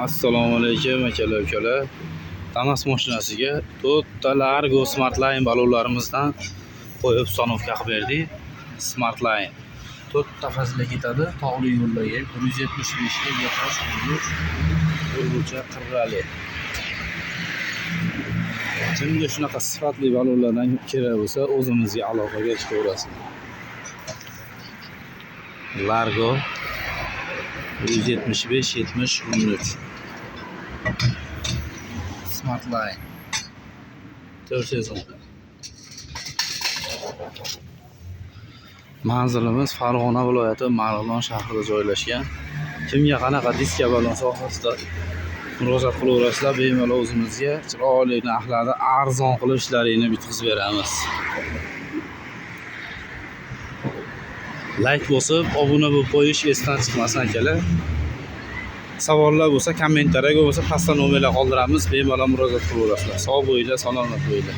Assalomu alaykum, akalar, ukalar. Damas mashinasiga to'rtta Largo Smartline ballonlarimizdan qo'yib установка qilib berdik. Smartline to'rtta faslga ketadi, tog'li yo'llarga 175 ga GH 13 Urgucha qirrali. Kimga shunaqa sifatli ballonlardan kerak bo'lsa, o'zimizga aloqaga chiqaverasizlar. Largo 175 70 13 Smartline 4 sezon. Manzilimiz Farg'ona viloyati Marg'ilon shahrida joylashgan. Kimga qanaqa diska ballon sohasida murojaat qilaverasizlar, bemalol o'zimizga chiroyli narxlarda arzon qilib ishlaringni bitkazib beramiz. Like bosib, obuna bo'lib qo'yish esdan chiqmasin, akalar. Savollar bo'lsa kommentariyaga, bo'lmasa pastda nomerlar qoldiramiz, bemalol murojaat qilaverasizlar. Sog' bo'linglar, salomat bo'linglar.